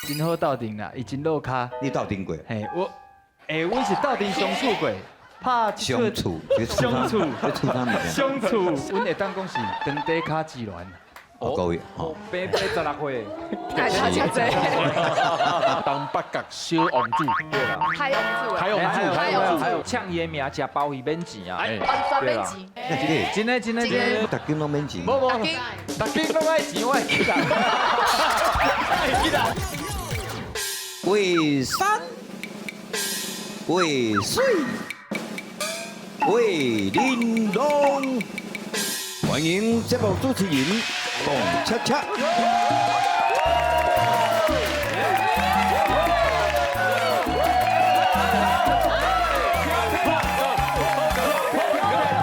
真好鬥陣啦，伊真落跤。你鬥陣過？嘿，我，欸，阮是鬥陣相處過，拍相處，相處，相處，阮會當講是長短跤之戀。哦，各位，吼，白白16歲，太差濟。東北角小王子，對啦，海王子，海王子，海王子，還有搶伊的名，食鮑魚免錢啊，完全免錢。真的真的真的，逐間攏免錢。無無，逐間攏愛錢，我會記得。會記得。畫山，畫水，畫玲瓏。歡迎節目主持人龔恰恰。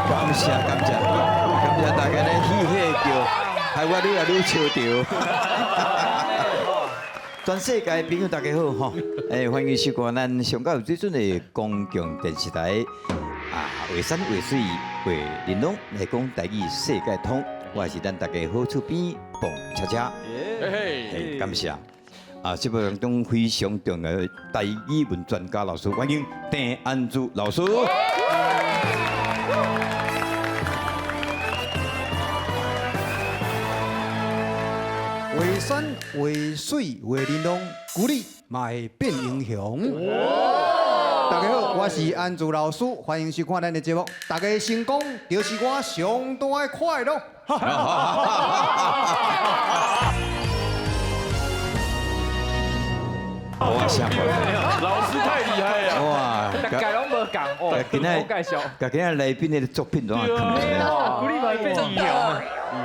感謝感謝感謝大家咧喜喜叫，害我愈來愈笑著。全世界朋友大家好吼，欸，歡迎收看咱上較有水準的公共電視台啊，畫山畫水畫玲瓏來講台語世界通，我是咱大家好厝邊龔恰恰，嘿，感謝啊，節目當中非常重要的台語文專家老師，歡迎鄭安珠老師。畫山畫水畫玲瓏，古力嘛會變英雄。大家好，我是安珠老師，歡迎收看咱的節目。大家的成功就是我上大的快樂。哇，嚇老師太厲害了！哇，大家攏無仝哦，今仔今仔來賓的作品怎啊？古力嘛會變英雄。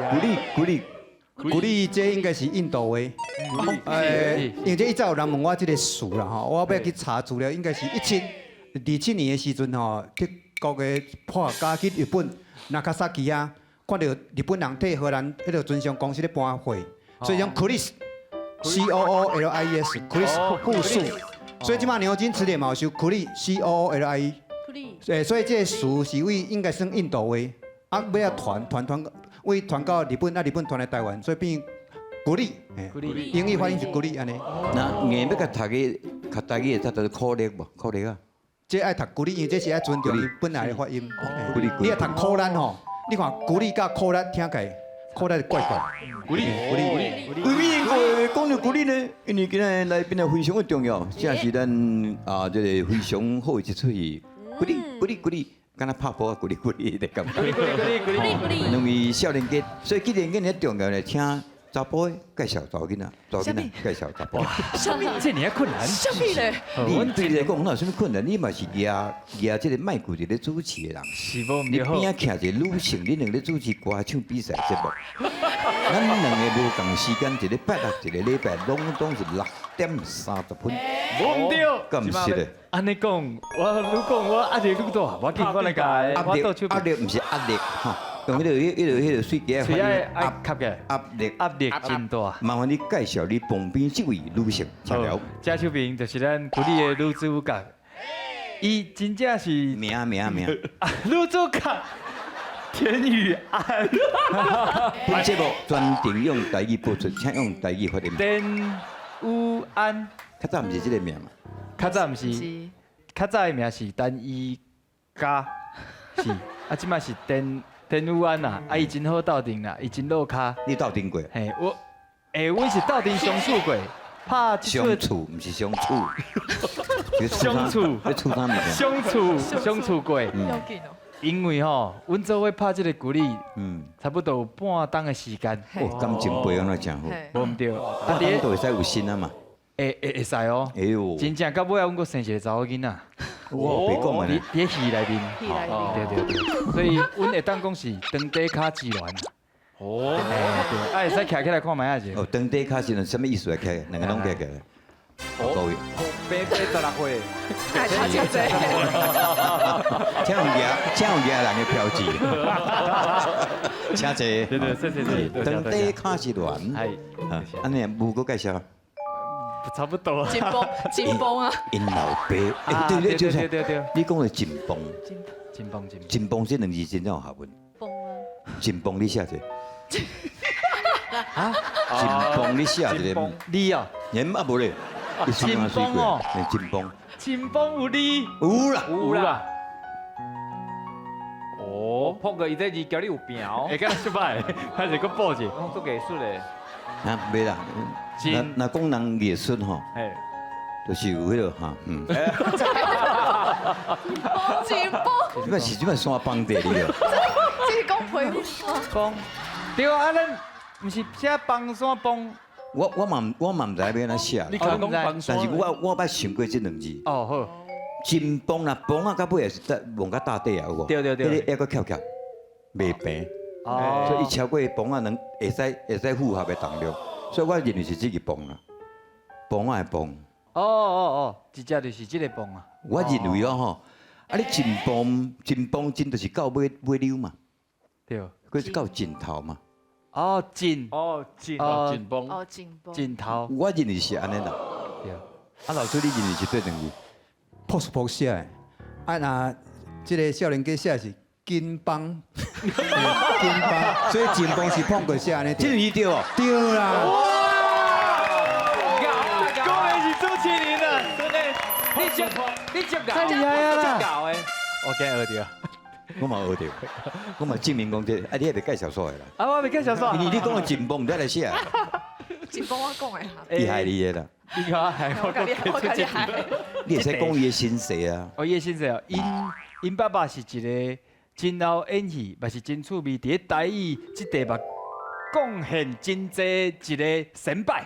古力古力。古力這應該是印度話，因為這一早有人問我這個詞啦吼，我欲去查資料，應該是1727年的時陣吼，德國的科學家去日本那卡薩基啊，看到日本人替荷蘭彼個船上公司咧搬貨，所以講 Coolies，C O O L I E S，Coolies 複數，所以這擺牛津詞典嘛有收 Coolie，C O O L I E，所以這個詞是為應該算印度話，啊，尾仔傳傳傳。為傳到日本，啊日本傳來台灣，所以變古力，英語發音是古力按呢。那硬欲共讀個，較台語會讀做苦力無？苦力啊！這愛讀古力，因為這是愛尊重伊本來的發音。古力，你若讀苦力吼，你看古力佮苦力聽起來，苦力怪怪。古力，古力，為啥講到古力呢？因為今仔來賓非常的重要，這是咱啊這個非常好的一齣戲。古力，古力，古力。敢若拍波啊，咕哩咕哩的感覺。咕哩咕哩咕哩咕哩。兩位少年家，所以既然遮爾重要咧，請查埔介紹查某囡仔，查某囡仔介紹查埔。啥物？這爾困難？啥物咧？你對你來講，哪有啥物困難？你嘛是舉舉這個麥克佇咧主持的人。是無？你邊仔徛一個女性，恁兩個咧主持歌唱比賽節目。咱兩個無仝時間，一禮拜六，一個禮拜攏總是6點30分。無毋對。敢毋是咧？按呢講，我愈講我壓力愈大，無緊，我來共。壓力壓力毋是壓力，吼，用彼個喙仔喙仔愛吸嘅。壓力壓力真大。麻煩你介紹你旁邊這位女性，請聊。這手邊就是咱古力的女主角，伊真正是名名名。女主角田雨安。本節目全程用台語播出，請用台語發音。田雨安。較早毋是這個名嘛？較早毋是，較早的名是陳伊嘉，是，啊，這擺是田田雨安啦，啊，伊真好鬥陣啦，伊真落跤。你鬥陣過？嘿，我，欸，阮是鬥陣相處過，拍相處，毋是相處。相處，相處，相處過。因為吼，阮做伙拍這個古力，差不多有半冬的時間。哦，感情培養得真好。無毋對，半冬都會使有心啊嘛。會會會使哦，真正到尾仔，阮閣生一個查某囡仔。哇，別講啊！佇戲內面，對對對，所以阮會當講是長短跤之戀。哦，對，啊會使徛起來看覓仔者。哦，長短跤之戀啥物意思啊？徛，兩個攏徛起來。各位。白白16歲。太差濟。請用舉，請用舉人的標誌。請坐。對對，謝謝謝。長短跤之戀。係。按呢無閣介紹。差不多。緊繃，緊繃啊！𪜶老爸，欸，對對對對對，你講的緊繃，緊繃緊緊繃這兩字真正有學問。繃啊！緊繃，你寫者。啊？真崩你寫一個你哦，你啊無咧，真崩哦，真崩，真崩有你，有啦，有啦。哦，碰過伊這字叫你有病哦。會敢失敗，還是閣報者？講做藝術的。啊，袂啦，若講人藝術吼，就是有彼個哈，嗯。真崩。這擺是這擺山崩地哩哦。這是講皮膚。崩。對啊，咱毋是寫崩山崩。我嘛毋知欲按怎寫。你講崩山。但是我捌想過這兩字。哦好。真崩啦，崩啊，到尾也是往較大底啊，有無？對對對。彼個抑閣翹翹，袂平。哦。所以伊超過磅仔能會使符合的重量，所以我認為是這個磅啦，磅仔的磅。哦哦哦，直接就是這個磅啊。我認為哦吼，啊你真磅真磅真就是到尾尾溜嘛。對。閣是到盡頭嘛。哦，盡。哦，盡。哦，盡磅。哦，盡磅。盡頭。我認為是按呢啦。對。啊，老師你認為是對兩字？朴實朴寫的，啊若這個少年家寫是金邦，金邦，所以金邦是碰過寫按呢。這是對哦。對啦。哇！果然是主持人啊，真的，你接你接太厲害啊啦！我驚學著。我嘛學著，我嘛證明講這，啊你還袂介紹煞的啦。啊，我袂介紹煞。因為你講的真邦，毋知來寫。真邦我講的。伊害你的啦。你看，害我講我家己害。你會使講伊的身世啊？哦，伊的身世哦，𪜶爸爸是一個真𠢕演戲，嘛是真趣味，佇咧台語這塊嘛貢獻真濟一個先輩。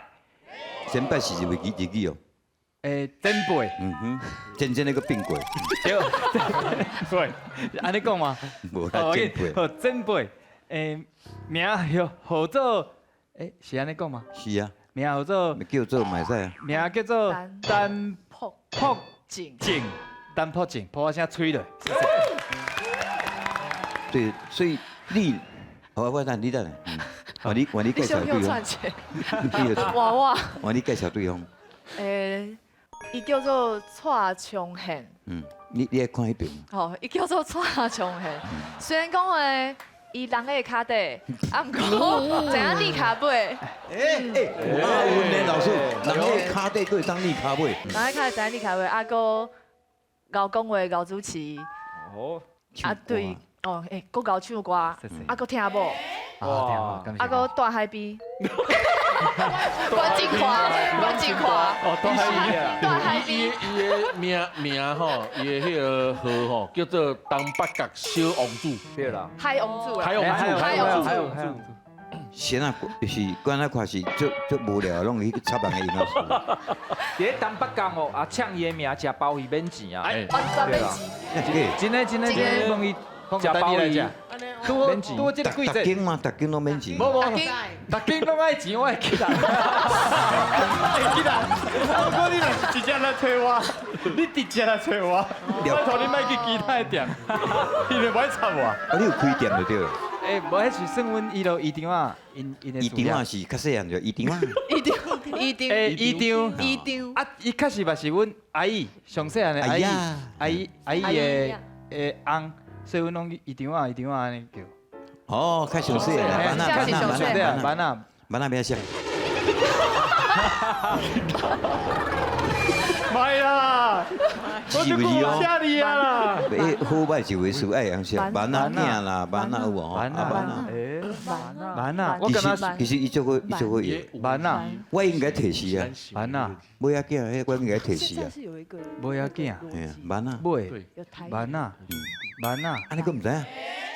先輩是一位日語哦。欸，前輩。嗯哼，真正那個變過。對，對，按呢講嗎？無啦，前輩。好，前輩，欸，名叫號做，欸，是按呢講嗎？是啊。名號做。叫做嘛會使啊。名叫做陳朴朴靜。靜，陳朴靜，噗仔聲吹落。對，所以你，好，我等你等下，換你換你介紹對方。娃娃。換你介紹對方。欸，伊叫做蔡昌憲。嗯，你愛看彼邊。吼，伊叫做蔡昌憲。雖然講話，伊人喺跤底，啊，毋過知影膩跤尾。欸欸，啊，阮的老師，人喺跤底，閣會當膩跤尾。人喺跤底知影膩跤尾，啊，閣𠢕講話、𠢕主持。哦。啊對，哦，欸，閣𠢕唱歌，啊，閣聽某。哇！啊，閣住海邊。關進華，關進華。哦，住海邊。住海邊。伊的名吼，伊的彼個號吼，叫做東北角小王子。對啦。海王子。海王子，海王子，海王子。先啊，就是敢若看是足足無聊，攏去插人的音樂。佇咧東北角哦，啊，搶伊的名食鮑魚免錢啊。哦，免錢。真的真的真的，問伊食鮑魚。拄拄這個季節。逐間嘛，逐間攏免錢。無無，逐間攏愛錢，我會起來。會起來。我講你若是直接來揣我，你直接來揣我，拜託你莫去其他的店，伊就無愛插我。啊，你有開店就對了。欸，無，彼是算阮伊落姨丈仔，𪜶𪜶的。姨丈仔是較細漢就姨丈仔。姨丈，姨丈。欸，姨丈。姨丈。啊，伊確實嘛是阮阿姨，上細漢的阿姨，阿姨阿姨的的翁，所以阮攏姨丈仔姨丈仔按呢叫。哦，較上細漢啦，萬仔萬仔萬仔萬仔萬仔欲按怎寫？莫啦，是毋是哦？寫你啊啦！欸，好歹一回事愛按怎寫，萬仔囝啦，萬仔有無？萬仔，欸，萬仔，我其感覺實其實伊足好，伊足好用。萬仔，我應該提示啊。萬仔，尾仔囝，彼我應該提示啊。尾仔囝。嘿啊，萬仔。尾，萬仔，萬仔。按呢閣毋知影？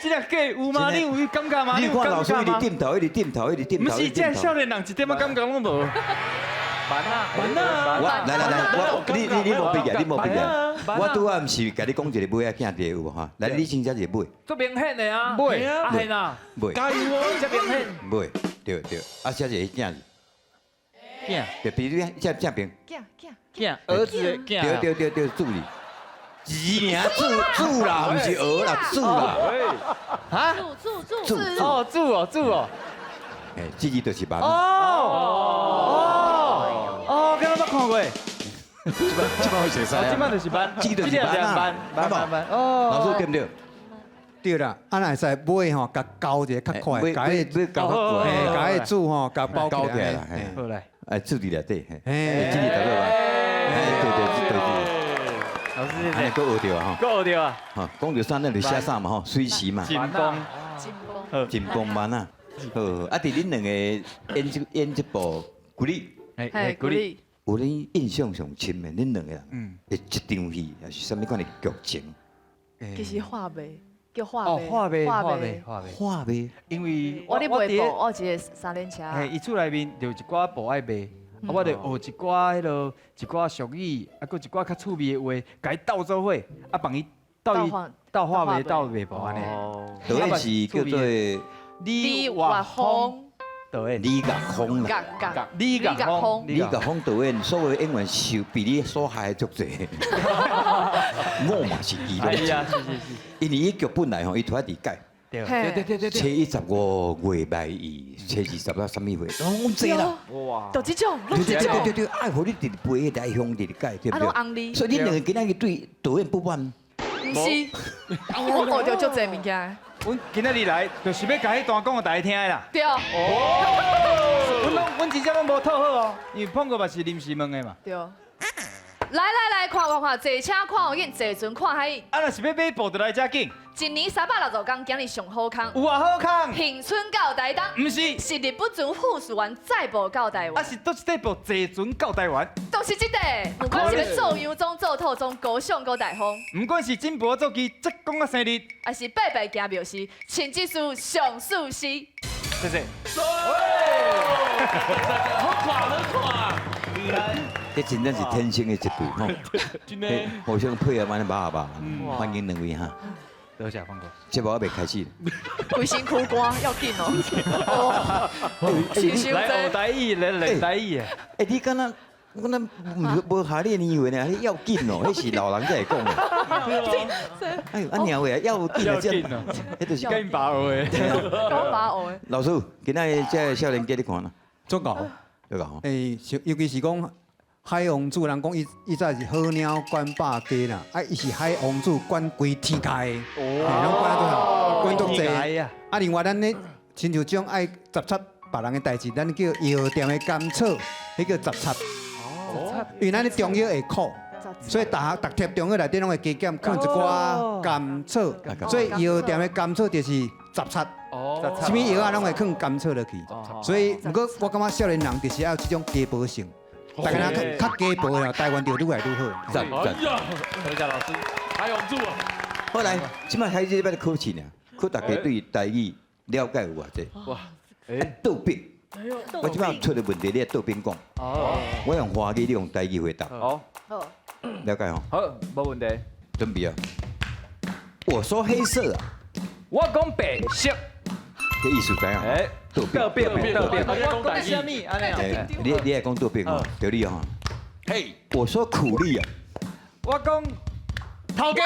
這個假有嗎？你有感覺嗎？你看老師一直點頭，一直點頭，一直點頭。毋是，這少年人一點仔感覺攏無。萬仔，萬仔，我來來來，我你無必要，你無必要。我拄仔毋是共你講一個尾仔囝佇有無吼？來，你先寫一個尾。足明顯的啊，尾啊係啦，尾。加油哦，遮明顯。尾，對對，啊寫一個囝字。囝。對，比如這這邊。囝囝囝，兒子的囝。對對對對，注意。字爾子子啦，毋是兒啦，子啦。哈？子子子。哦，子哦，子哦。欸，這字就是萬。哦哦哦，敢若捌看過。這擺會熟似啊。這擺就是萬，這就是萬啊，萬萬萬。哦。老師對毋對？對啦，啊，若會使尾吼，共勾一下較快，共彼勾較嘿，共彼紙吼，共包起來啦。好來，哎，注佇內底，嘿，這裡大家吧，哎，對對對對。老師謝謝。按呢閣學著啊閣學著啊。吼，講著啥，咱就寫啥嘛吼，隨時嘛。進攻，進攻。進攻慢啊。好，啊，佇恁兩個演這部古力，嘿，古力。有恁印象上深的，恁兩個人，的這場戲，抑是啥物款的劇情？其實畫賣，叫畫賣。畫賣，畫賣，畫賣。畫賣。因為我咧賣布，我一個三輪車。嘿，伊厝內面就有一寡布愛賣，啊，我就學一寡彼落一寡俗語，啊，閣一寡較趣味的話，共伊鬥做伙，啊，幫伊鬥伊鬥畫賣鬥賣布按呢。導演是叫做李岳峰。導演李岳峰啦，李岳峰，李岳峰導演，所有演員受比你所害足濟，我嘛是記得。是啊，是是是。因為伊劇本來吼，伊拄仔佇改，對對對對對。初一十五月賣伊，初二十六啥物會，攏濟啦。哇！就這種，攏這種。對對對，愛予你直直背來向直直改，對不對？所以你兩個今仔日對導演不滿？毋是，我學著足濟物件。阮今仔日來，就是欲共彼段講予大家聽的啦。對。哦。阮攏，阮真正攏無套好哦，因為碰哥嘛是臨時問的嘛。對。來來來，看看看，坐車看予緊，坐船看海。啊，若是欲買布就來遮緊。一年365工，今日上好康。有偌好康？恒春到台東。毋是。是日本船富士丸載步到台灣。啊，是佗一塊布坐船到台灣。就是這塊，不管是欲做洋裝、做套裝，高雄閣大方。不管是進步做機，浙江啊生日，抑是拜拜行廟時，穿這束上舒適。謝謝。好看，好看。這真正是天生的一對吼，真的，互相配合，按呢肉肉，歡迎兩位哈。多謝峰哥。節目還未開始。規身軀汗，要緊哦。來學台語，來練台語。欸，你敢若我那無下你年歲呢，你要緊哦，彼是老人才會講的。哎呦，按呢話啊，要緊啊，這，彼就是跟爸學的。跟爸學的。老師，今仔日這個少年家你看啦，足𠢕，足𠢕吼。欸，尤其是講海王子，人講伊伊早是好鳥管百家啦，啊，伊是海王子管規天界的，攏管多少？管足濟。啊，另外咱咧，親像這種愛雜插別人的代誌，咱叫藥店的甘草，彼叫雜插。因為咱咧中藥會苦，所以逐項逐帖中藥內底攏會加減放一寡甘草，所以藥店的甘草就是雜插。啥物藥啊攏會放甘草落去。所以，毋過我感覺少年人就是愛有這種雞婆性，大家較較雞婆啦，台灣就愈來愈好。讚讚。哎呀，多謝老師，海王子啊。後來，這擺開始欲來考試呢，考大家對台語了解有偌濟？哇，倒反。我這擺出的問題，你愛倒反講。哦。我用華語，你用台語回答。好。好。了解吼。好，無問題。準備啊！我說黑色啊。我講白色。這意思知影？欸，倒反。倒反，倒反。我講啥物？按呢？你愛講倒反吼，對你吼。嘿，我說苦力啊。我講頭家。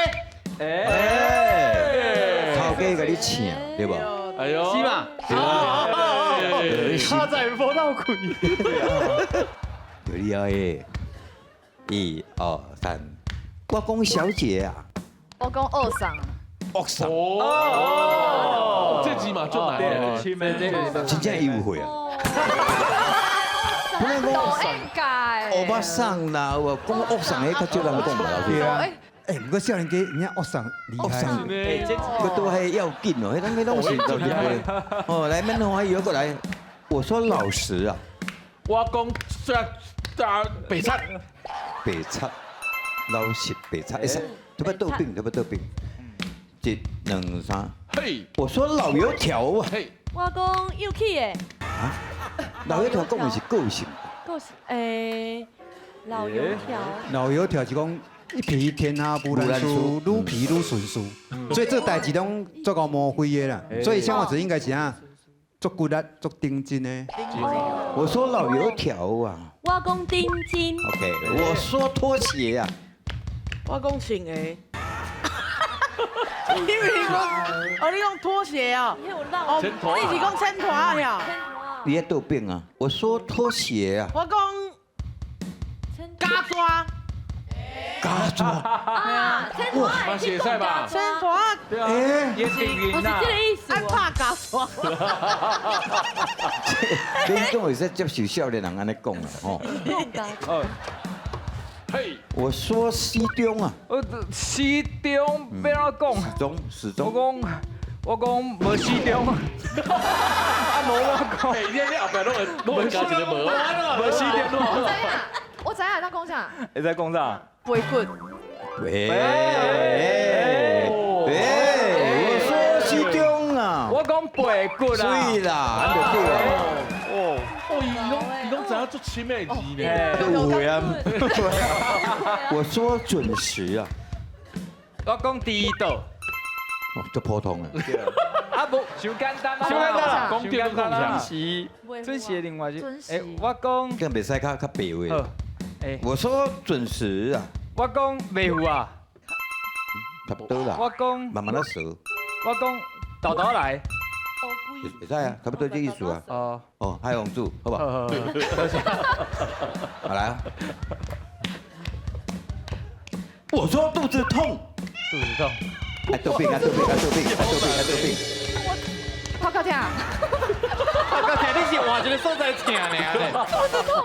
欸，頭家共你請，對無？哎呦，是嘛？對啊。他在無鬧鬼。對你啊，一二三，我講小姐啊。我講惡桑。惡桑。哦，這字嘛足難的，真正優惠啊！都應該。歐巴桑啦，有講惡桑，彼較少人講嘛，老師。對啊。欸，毋過少年家，人家惡桑厲害。惡桑，閣都還要緊哦，彼攏彼攏是老一輩。哦，來，免歡喜，過來。我說老實啊。我講這大白賊。白賊，老實白賊，會使，特別倒反，特別倒反。一、兩、三。嘿，我說老油條啊。嘿，我講幼齒的。啊？老油條講的是個性。個性，欸，老油條。老油條是講一皮天下無難事，愈皮愈順事，所以這代誌攏足夠磨灰的啦。所以像我子應該是啥，足骨力、足認真的。我說老油條啊。我講認真。 OK，我說拖鞋啊。我講穿鞋。因為講，哦，你講拖鞋啊？哦，你是講穿拖呀？你愛倒反啊？我說拖鞋啊。我講加紙。加抓。啊，千拖嘛是会使吧？千拖对啊，也是不是這個意思。愛拍加抓。你講會使接受少年人按呢講啦，吼。嘿，我說西中啊，我始終欲按怎講？始終始終。我講無始終。啊無我講。欸，你後壁攏會加一個無，無始終。我知影，我知影在講啥。你在講啥？背骨。喂喂，我說始終啊。我講背骨啊。對啦，按就對啦。哦，伊攏知影足深的字呢。對啊。我說準時啊。我講遲到。哦，足普通的。啊無，傷簡單啊，傷簡單啦，講對講準時，準時的另外是，欸，我講，更袂使較較白話。欸，我說準時啊。我講袂赴啊。差不多啦。我講，慢慢仔說。我講豆豆來。會使啊，差不多這意思啊。哦。哦，海王子，好不好？好，好來啊。我說肚子痛。肚子痛。愛肚病，愛肚病，愛肚病，愛肚病，愛肚病。頭殼痛。頭殼痛，你是換一個所在痛爾咧。肚子痛，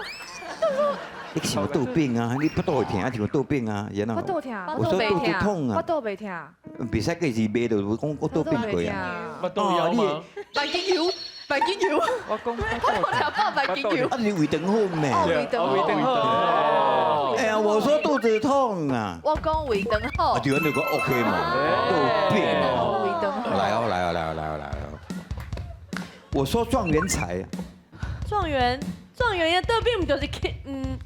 肚子痛。你是有肚病啊？你腹肚會疼，還是有肚病啊？我肚痛，我說肚子痛啊。我肚袂疼。袂使計是袂就講我肚病過啊。腹肚枵嗎？白金油，白金油。我講我肚痛爆白金油。啊，你胃腸好咩？胃腸好。哎呀，我說肚子痛啊。我講胃腸好。啊，對，你講 OK 嘛？肚病啊。胃腸好。來哦，來哦，來哦，來哦，來哦。我說狀元財。狀元，狀元的倒病毋就是去嗯。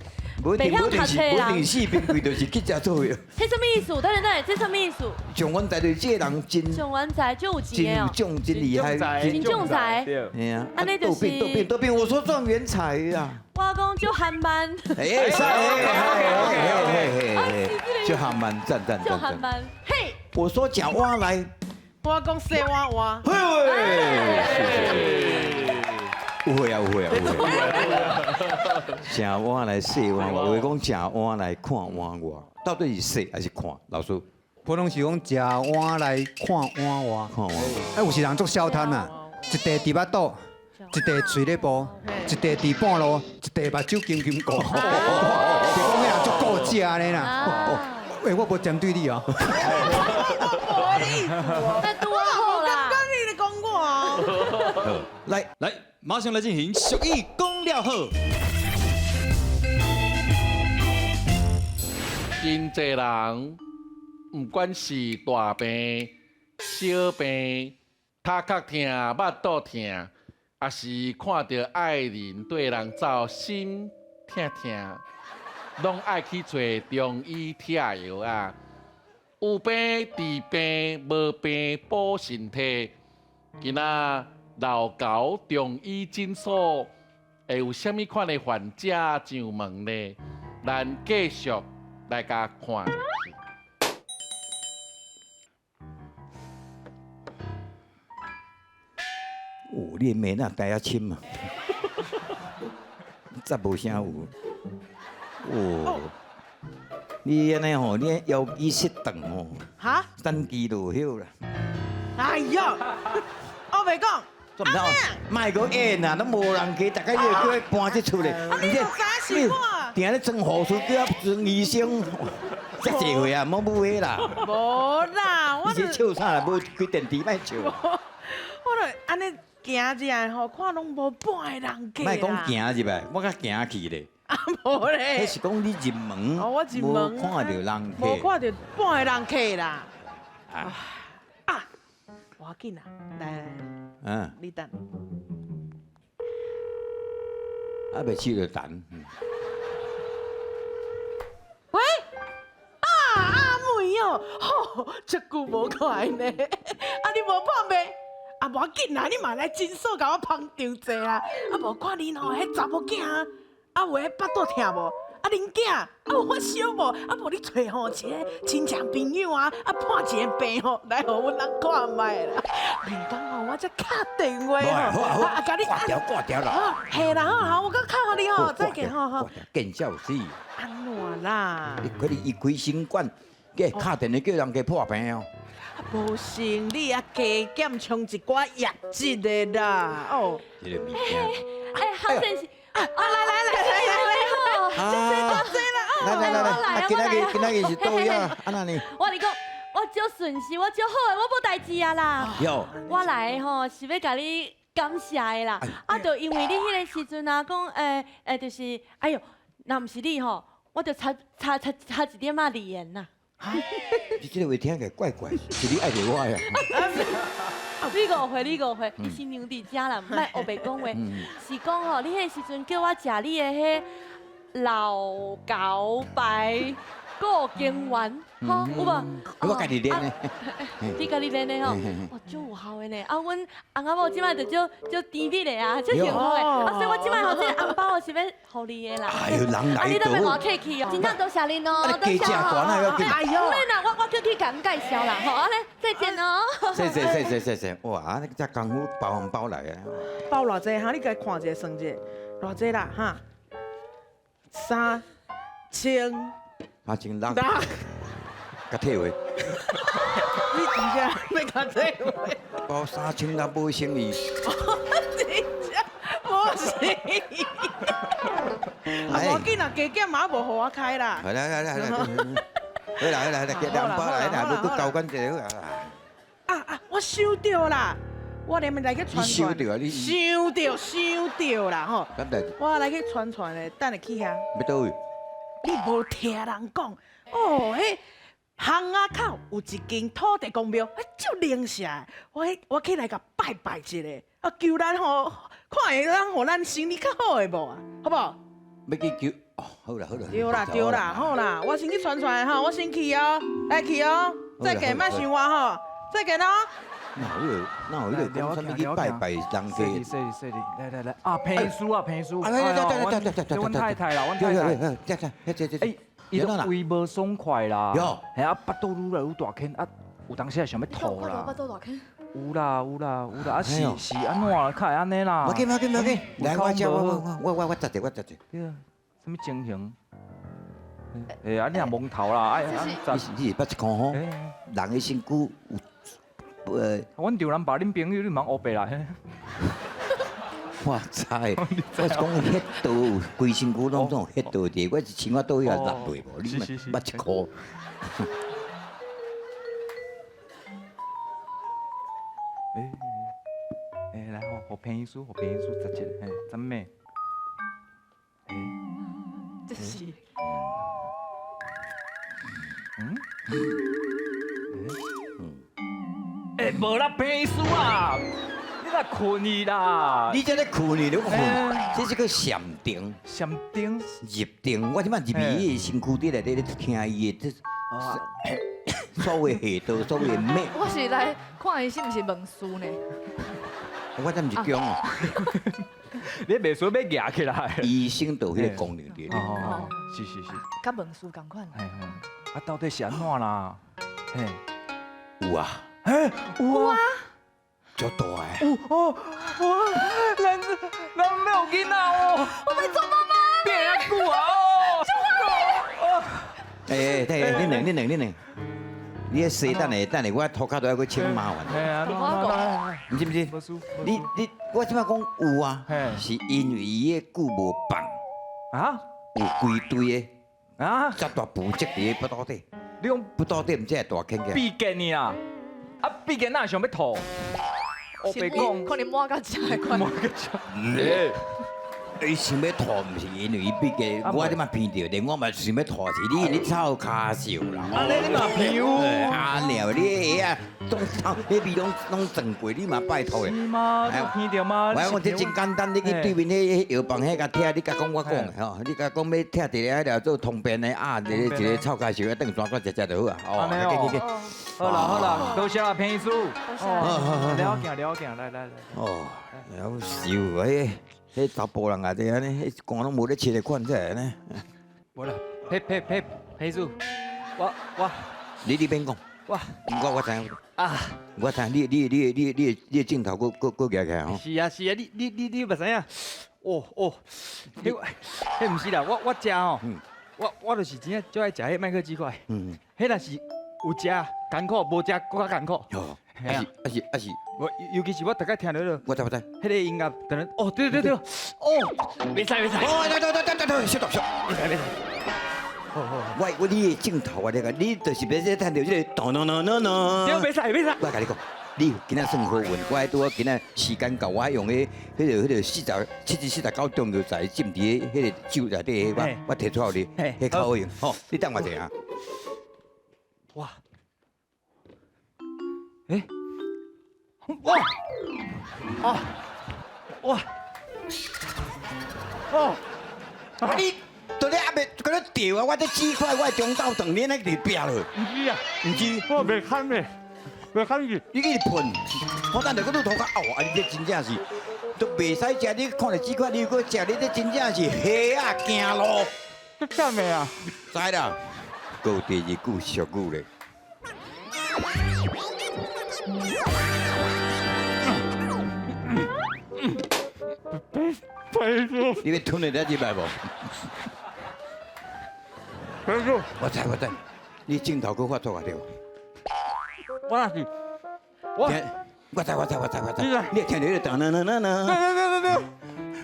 無一定，無一定是，無一定四邊櫃就是去食做的。這什麼意思？等下等下，這什麼意思？狀元才就是這個人真。狀元才就有錢的哦。真真厲害。真將才。對啊。按呢就是。倒病倒病倒病，我說狀元才啊。我講就憨慢。哎，嘿嘿嘿嘿，就憨慢，讚讚讚。就憨慢，嘿。我說食碗來。我講洗碗碗。嘿。有會啊，有會啊，有會。食碗來洗碗碗，有的講食碗來看碗外，到底是洗還是看？老師，普通是講食碗來看碗外。看碗。啊，有時人足小貪啊，一塊佇腹肚，一塊喙咧哺，一塊佇半路，一塊目睭金金顧。就講彼人足顧食呢啦。喂，我無針對你哦。那拄好啦。剛剛你咧講我。來來。馬上來進行俗語講了好。真濟人，毋管是大病、小病，頭殼疼、腹肚疼，抑是看著愛人綴人走，心疼疼，攏愛去揣中醫拆藥仔。有病治病，無病補身體。今仔老猴中醫診所會有啥物款的患者上門呢？咱繼續來共看。哦，你的眉哪呆遐深啊？才無啥有。哦，你按呢吼，你腰肌失斷吼，哈？等肌落休啦。哎呦！我袂講，做毋知哦，莫閣演啊，攏無人記，大家你就叫伊搬這出來。啊，你都知是我。定咧裝護士，叫裝醫生，遮濟歲啊，莫母的啦。無啦，我。你這笑啥啦？無開電池莫笑。我就按呢行入來吼，看攏無半个人客。莫講行入來，我較行去咧。啊，無咧。彼是講你入門，我入門無看著人客。無看著半个人客啦。啊。無要緊啦，來來來，你等。啊，袂試就等。喂，啊阿妹哦，吼，足久無看呢，啊你無破未？啊無要緊啦，你嘛來診所共我捧場者啦。啊無看恁吼，彼查某囝啊，有彼腹肚疼無？啊你恁囝，啊有发烧無？啊無你揣吼一个親戚朋友啊，啊破一个病吼，來予阮翁看覓啦。明工吼，我才敲電話吼，啊，共你掛掉掛掉啦。嘿啦吼，好，我閣敲予你吼，再見吼吼。見笑死！按怎啦？佢哋伊開新館，叫敲電話叫人家破病哦。無生理啊，加減沖一寡藥質的啦，哦。這个物件。哎，好神奇！啊，來來來來來來，啊，來來來來，啊，今仔日今仔日是倒呀？按怎呢？我跟你講，我足順勢，我足好的，我無代誌啊啦。喲，我來吼是欲共你感謝的啦。啊，就因為你彼个時陣啊，講就是，哎喲，若毋是你吼，我就差差差差一點仔離緣啦。你這个話聽起來怪怪，是你愛著我呀？你誤會，你誤會，伊是娘佇遮啦，莫烏白講話。是講吼，你彼个時陣叫我食你的彼老高白固精丸，吼有無？我家己練的。你家己練的吼，哇，足有效的呢。啊，阮翁仔某這擺就足足甜蜜的啊，足幸福的。啊，所以我這擺吼，這个紅包我是欲予你的啦。哎呦，人來啊，你都袂客氣哦，真正多謝恁哦，多謝。哎呦，免啦，我叫去共𪜶介紹啦，好，按呢，再見哦。謝謝謝謝謝謝，哇，那個這功夫包紅包來啊。包偌濟哈？你共看一下算一下，偌濟啦哈？3000。 3600。共退回。你真正欲共退回？包3600無生意。真正無生意。啊，無緊啦，加減嘛無予我開啦。來來來來，好啦好啦好啦，加兩包來啦，閣交關一個好啦。啊啊！我想著啦，我連來去傳傳。想著啊你？想著想著啦吼。我來去傳傳的，等下去遐。欲佗位？你無聽人講哦？彼巷仔口有一間土地公廟，足靈社的。我去來共拜拜一下，啊，求咱吼，看會當予咱生意較好的無啊？好無？欲去求哦，好啦好啦。對啦對啦，好啦，我先去傳傳吼，我先去哦，來去哦，再見，莫想我吼，再見哦。哪有彼个講啥物去拜拜人家？是是是，來來來，啊，彭叔啊，彭叔，來來來來來來來，阮太太啦，阮太太，這這這這，哎，伊都胃無爽快啦，嘿啊，腹肚愈來愈大坑，啊，有當時會想欲吐啦。腹肚大坑。有啦有啦有啦，啊是是按怎較會按呢啦？無緊無緊無緊，來我這我我我我執者我執者。對啊，啥物情形？欸，啊你若摸頭啦，哎，你是捌一箍吼？人的身軀有。阮丈人爸恁朋友，你毋通烏白來。我知，我是講血道，規身軀攏總有血道佇，我是穿我倒遐落袂無，你捌一箍。欸，來吼，予彭醫師，予彭醫師十一，嘿，十咩？欸，這是。嗯？欸，無啦，彭醫師啊，你若睏去啦？你這咧睏去，你睏，這是叫禪定。禪定。入定，我這擺入去伊的身軀底內底咧聽伊的，這所謂下道，所謂的脈。我是來看伊是毋是問事呢？我這毋是講哦。你袂輸欲舉起來。醫生就有彼个功能佇咧。哦，是是是。佮問事仝款。啊，到底是按怎啦？嘿，有啊。欸，有啊，足大的。有哦，哇，咱咱欲有囡仔哦！我欲做媽媽。變遐久啊哦！欸欸，你兩你兩你兩，你洗等下等下，我塗跤都愛閣穿麻煩。係啊，你知毋知？你你我這擺講有啊，是因為伊的久無放啊，有規堆的啊，遮大浮積佇咧腹肚底。你講腹肚底毋知會大坑起來。閉結呢啊！啊，閉結哪會想欲吐？烏白講，可能滿到遮的款。滿到遮。伊想欲吐，毋是因為伊閉結，我這擺鼻著，連我嘛想欲吐，是你咧臭跤手啦。按呢你嘛鼻有？啊尿，你鞋仔攏臭，彼味攏攏撞過，你嘛拜託的。是嗎？你鼻著嗎？我講這真簡單，你去對面彼藥房彼共拆，你共講我講的吼，你共講欲拆一个彼條做通便的啊，一个一个臭跤手，轉轉轉食食就好啊。哦，去去去。好啦好啦，多謝啦，彭醫師。哦，了解了解，來來來。哦，夭壽，彼查埔人也是按呢，彼肝攏無咧切的款，才會按呢。無啦，佩佩佩佩叔，我你免講，我我知影，啊，我知影你的鏡頭閣舉起來吼。是啊是啊，你嘛知影？哦哦，彼彼毋是啦，我食吼，我就是真正足愛食彼麥克雞塊。彼若是有食艱苦，無食閣較艱苦。哦，啊是啊是啊是，我尤其是我逐擺聽著彼个，我知我知，彼个音樂，等陣哦對對對，哦，袂使袂使，哦，對對對對對，小動小，袂使袂使。我你的鏡頭啊，你個你就是欲說聽著這個咚咚咚咚咚。對，袂使袂使。我共你講，你今仔算好運，我拄好今仔時間到，我用彼個40、70、49鐘就在浸佇彼個酒內底，我提出予你，彼較好用。好，你等我一下。哇！欸！哇！啊！哇！哦！啊你！都咧还袂閣咧著啊！我這雞塊，我中晝頓你安呢佇壁落。毋是啊，毋是，我袂堪的，袂堪去。你去噴，我等下閣愈塗較漚啊！你這真正是都袂使食，你看著雞塊，你閣食，你這真正是蝦仔行路。這啥物啊？知啦。閣有第二句俗語咧。你欲吞落了入來無？我知我知，你鏡頭閣發作啊對無？我若是我，我知我知我知我知，你會聽著彼個噔噔噔噔噔。對對對對對，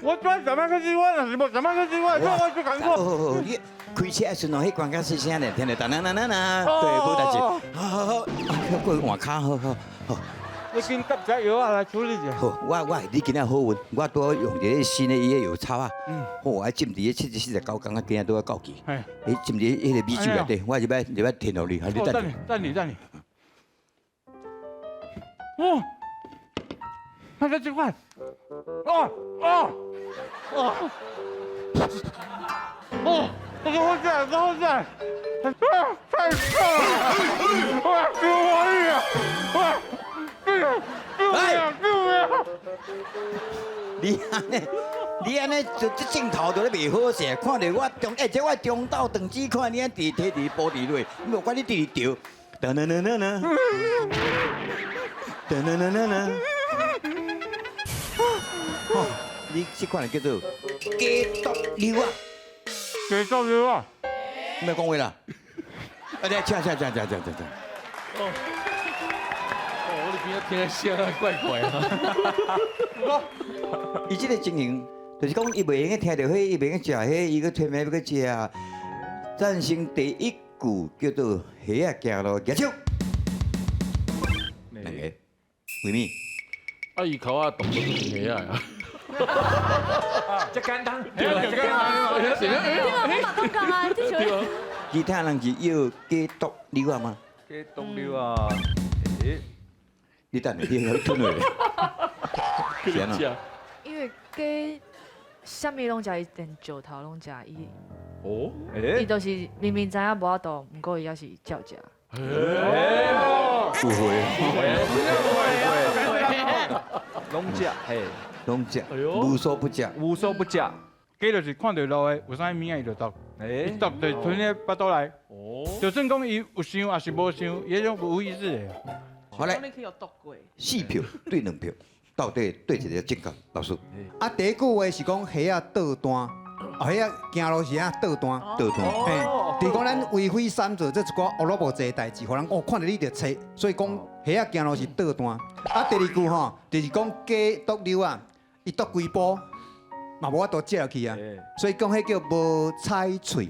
我專什麼科技？我若是無什麼科技，我就講過。哦，你開車的時陣，彼關較細聲咧，聽著噔噔噔噔噔，對，無代誌。好好好，過換跤，好好好。你緊搭隻藥仔來處理者。好，我你今仔好運，我拄好用一個新的伊个藥草啊。好，我浸佇個70、49工啊，今仔拄好到期。你浸佇彼個米酒內底，我入來入來填予你，你等。等你等你。哦，那個這塊，哦哦哦，哦，這個好食，這個好食，啊，太爽了，哇，救我啊，哇！哎！你按呢？你按呢？就這鏡頭都咧袂好勢，看著我中，欸，這我中晝頓只看你按佇摕佇玻璃內，無管你佇著，噔噔噔噔噔，噔噔噔噔噔。哦，你這款叫做假毒瘤啊！假毒瘤啊！莫講話啦！啊，來，請請請請請請請。我聽聲怪怪啊！伊這個情形，就是講伊袂用該聽著彼，伊袂用食彼，伊閣推欲閣食。贊成第一句叫做蝦仔行路，舉手。兩個，為咩？啊，伊口仔動作就是蝦仔啊！這簡單，對啊，這簡單。對啊，我嘛感覺啊，這像。其他人是要假毒瘤啊嗎？假毒瘤啊！欸你等下，你吞落來。是按怎？因為假啥物攏食，伊連石頭攏食伊。哦。伊就是明明知影無法度，毋過伊猶是照食。誤會。攏食，嘿，攏食，無所不食，無所不食。假就是看著路的有啥物物件，伊就毒。伊毒就吞咧腹肚內。哦。就算講伊有想，抑是無想，伊彼種無意識的。好來，四票對兩票，到底對一個正確？老師。啊，第一句話是講蝦仔倒單，啊，蝦仔行路是按倒單，倒單。嘿，就是講咱為非三做這一寡烏魯無濟代誌，予人哦看著你就揣，所以講蝦仔行路是倒單。啊，第二句吼，就是講假毒瘤啊，伊毒規波，嘛無法度食落去啊，所以講彼叫無彩喙。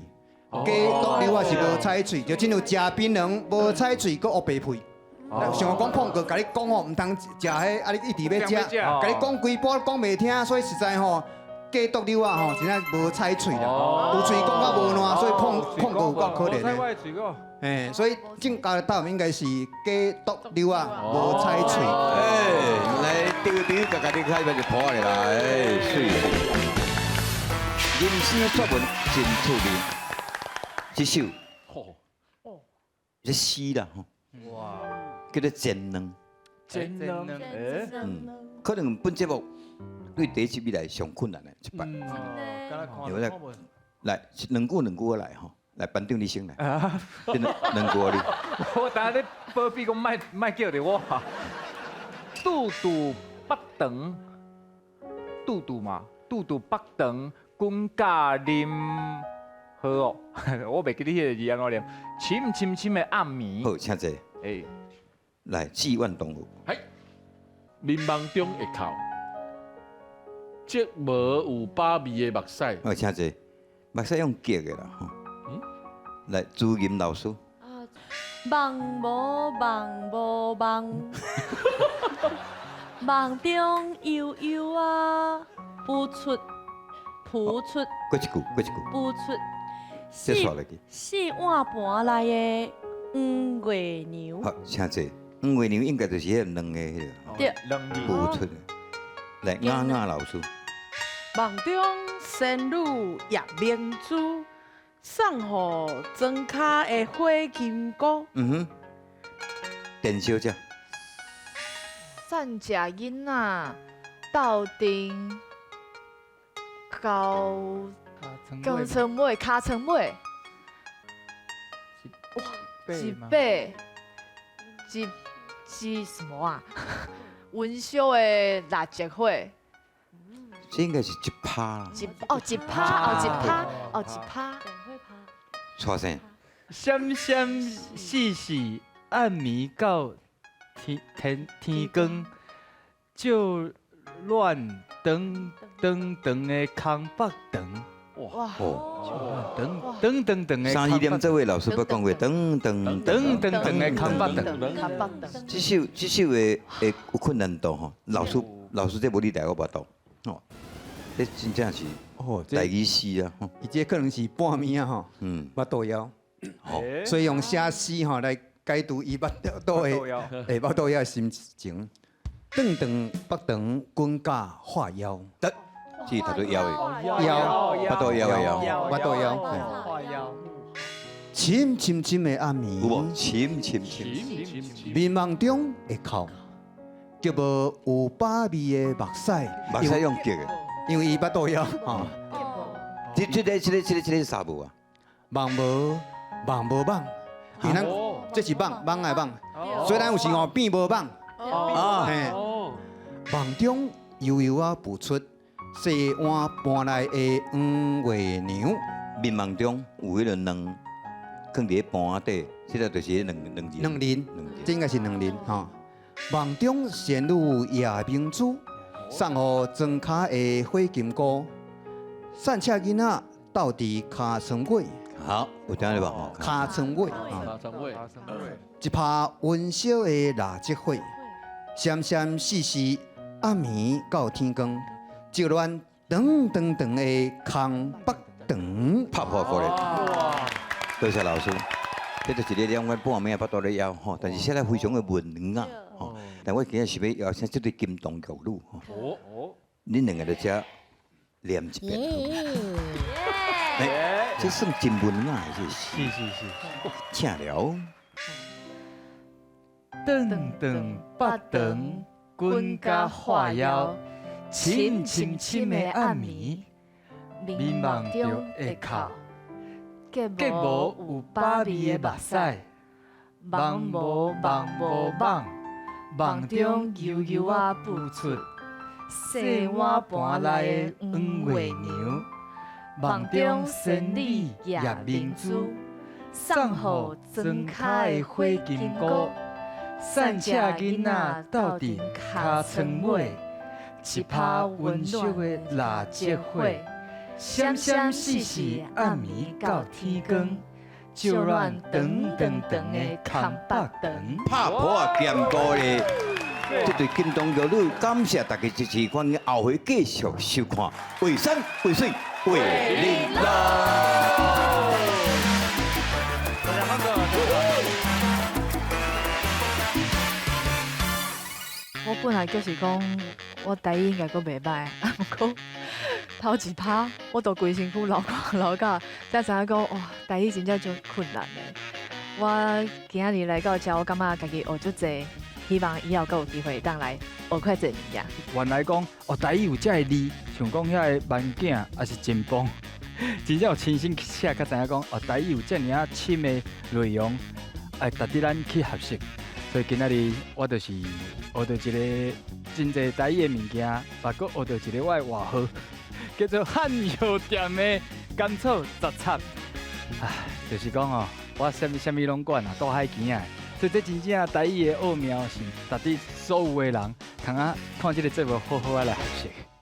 假毒瘤啊是無彩喙，就親像食檳榔無彩喙，閣烏白屁。像我講碰過，共你講吼，毋通食彼，啊你一直欲食，共你講規晡講袂聽，所以實在吼，假毒瘤啊吼，真正無彩喙啦，有喙講甲無爛，所以碰碰過有夠可憐的。嘿，所以正確的答案應該是假毒瘤啊，無彩喙。哎，來，這位朋友家己開就破的啦，哎，媠。人生作文真趣味，這首，這詩啦吼。哇！叫做煎卵。煎卵，嗯，可能本節目對第一集以來上困難的一擺。因為來，兩句兩句來吼，來班長你先來，兩兩句你。我等下咧保庇講莫莫叫著我。肚肚腹腸，肚肚嘛，肚肚腹腸，滾甲啉好哦，我袂記得彼個字按怎念。深深深的暗暝。好，請坐。欸，來，志願同學。係，眠夢中會哭，睫毛有把味的目屎。好，請坐。目屎用結的啦，吼。來，朱銀老師。夢無夢無夢，夢中悠悠啊，浮出浮出。閣一句，閣一句。浮出。這煞落去。四碗盤內的黃月娘。好，請坐。黃月娘應該就是彼個卵的彼個。對。浮出。來，雅雅老師。夢中仙女葉明珠。送予莊跤的火金姑。嗯哼，田小姐。散食囡仔鬥陣高高床尾，尻床尾。哇，一八一一什麼啊？溫燒的蠟燭火。這應該是一拍啦。一哦一拍哦一拍哦一拍。蔡生，閃閃爍爍，暗暝到天天天光，照暖長長長的空腹腸。哇！哦，長長長長的。三二點這位老師不講話，長長長長長的空腹腸。空腹腸。這首的的有困難度吼，老師老師這無你來我無度吼，這真正是。哦，台語詩啊，伊這可能是半暝啊吼，腹肚枵，所以用寫詩吼來解讀伊腹肚的，腹肚枵的心情。長長腹腸滾甲化枵，得，這是讀做枵的，枵，腹肚枵的枵，腹肚枵，化枵。深深深的暗暝，有無？深深深，眠夢中會哭，睫毛有把味的目屎，目屎用結的。因為伊腹肚枵吼，這個啥無啊？夢無夢無夢，因為咱這是夢夢的夢，所以咱有時吼變無夢。啊，嘿，夢中悠悠啊浮出洗碗盤內的黃月娘。眠夢中有彼個卵，囥佇咧盤仔底，這個就是卵卵仁。卵仁，這應該是卵仁吼。夢中仙女葉明珠。送予莊跤的火金姑，散赤囡仔鬥佇尻床尾。好，有聽到無？尻床尾，尻床尾，一拍溫燒的蠟燭火，閃閃爍爍，暗暝到天光，照暖長長長的空腹腸。拍破過來。多謝老師，這就是咧兩阮半暝啊，腹肚咧枵吼，但是寫得非常的文雅。吼！但我今日是欲邀請這對金童玉女吼。哦。恁兩個佇遮念一遍。欸，這算真文雅的這詩。是是是。請了。長長腹腸，滾甲化枵，深深深的暗暝，眠夢中會哭，睫毛有把味的目屎，夢無夢無夢。夢中悠悠啊浮出洗碗盤內的黃月娘，夢中仙女葉明珠，送予莊跤的火金姑，散赤囡仔鬥陣尻床尾，一拍溫燒的蠟燭火，閃閃爍爍暗暝到天光。照暖長長長的空腹腸。拍破啊，兼顧咧，這對金童玉女，感謝大家支持，歡迎後回繼續收看《畫山畫水畫玲瑯》。我本來就是講，我台語應該閣袂歹，啊，毋過頭一拍，我都規身軀流汗流到，才知影講哇，台語真正足困難的。我今仔日來到遮，我感覺家己學足濟，希望以後閣有機會當來學較濟物件。原來講哦，台語有這个字，像講遐个萬鏡，抑是錢崩，真正有親身去寫，才知影講哦，台語有遮爾仔深的內容，愛值得咱去學習。所以今仔日我就是學著一个真濟台語的物件，嘛閣學著一个我的外號，叫做漢藥店的甘草雜插。唉，就是講哦，我啥物啥物攏管啊，渡海墘仔，所以這真正台語的奧妙是值得所有的人通啊看這个節目好好仔來學習。